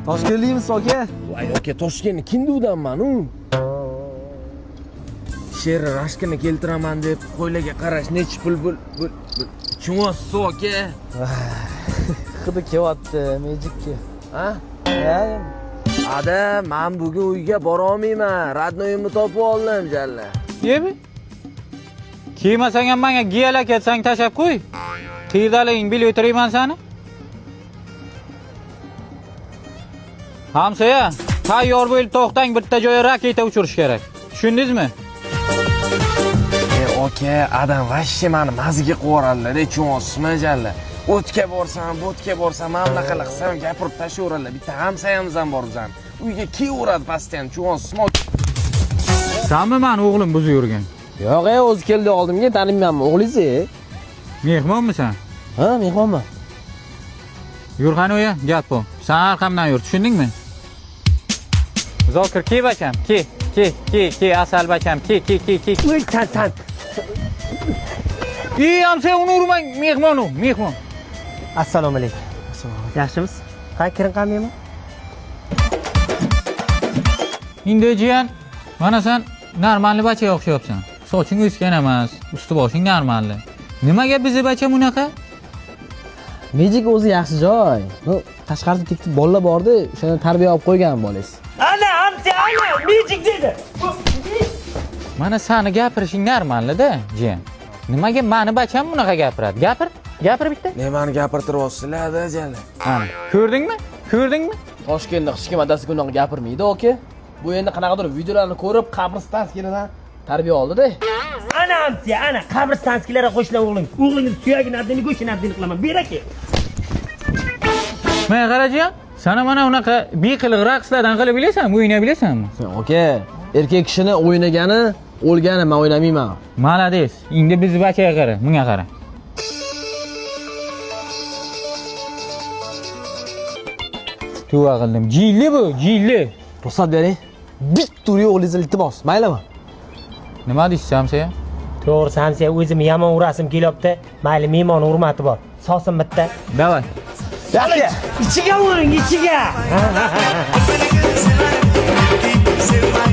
Toshkentlikmisiz aka? Voy aka, Toshkentni kindudanman u. Sherni rashkini keltiraman deb qo'ylarga qarash nechi pul bul bul. Tushunasiz aka? Hidi kelyapti, Magicga. Ha? Ha? Ada, men bugun uyga bora olmayman. Radnoyimni topib oldim jalla. Yemi? Kiymasang ham menga giyalak etsang tashlab qo'y. Qiyirdaliging bilib o'tirayman seni. Hamsoya, tayyor bo'lib to'xtang, bitta joyga raketa uchirish kerak. Tushundingizmi? E aka, adam vashshe mani maziga qo'yaradilar, tushunasizmi jalla? O'tga borsam, bo'tga borsam, mana bunaqalar qilsam gapirib tashlayveradilar. Bitta hamsoyamiz ham bor bizani. Uyga kelaveradi постоянно, tushunasizmi? Sanmi mani o'g'lim buzib yurgan? Yo'q, e, o'zi keldi oldimga, tanimaymanmi o'g'lingiz? Mehmonmisan? Ha, mehmonman. Yur qani uya, gap bu. Sen arqamdan yur, tushundingmi? Zokir, ke bacham, ke, ke, ke, ke, asal bacham, ke, ke, ke, ke. San san. Ey, hamsoya, uni urmang, mehmon u, mehmon. Assalomu alaykum. Yaxshimisiz? Ha, kiring qani mehmon. Endi jiyan, mana sen normalni bachaga o'xshayapsan. Soching o'sgan emas, usti boshing normalni. Nimaga bizni bacha bunaqa? Magic o'zi yaxshi joy. Bu tashqarida tekti bolalar bordi, o'shani tarbiya olib qo'ygan bolangiz. Ana hamsoya, ana Magic dedi. Mana sani gapirishing normalda, jiyan. Nimaga mani bacham bunaqa gapiradi? Gapir, gapir bitta. Nimani gapirtiryapsizlar, ada jalla? Ana, ko'rdingmi? Ko'rdingmi? Toshkentda hech kim adasiga unaqa gapirmaydi, aka. Bu endi qanaqadir videolarni ko'rib, qabristonskilardan tarbiya oldi-da. Ana hamsoya, ana qabristonskilarga qo'shila o'g'ling. O'g'lingiz suyagini abdini, go'shtini abdini qilaman. Ber aka. Mana qara jiyan, sana mana unaqa beqiliq raqslardan qilib bilasanmi, o'ynay bilasanmi? Aka, erkak kishini o'ynagani o'lgani, men o'ynamayman. Malades. Endi bizni bachaga qara, bunga qara. Tavba qildim. Jilli bu, jilli. Ruxsat bering. Bitta uring o'g'lingizni iltimos, maylimi? Nima deysiz hamsoya? To'g'risi hamsoya, o'zim yomon urasim kelyapti. Mayli, mehmon hurmati bor. Sosin bitta. Davay. Yaxshi. Ichiga uring, ichiga. Sevmay,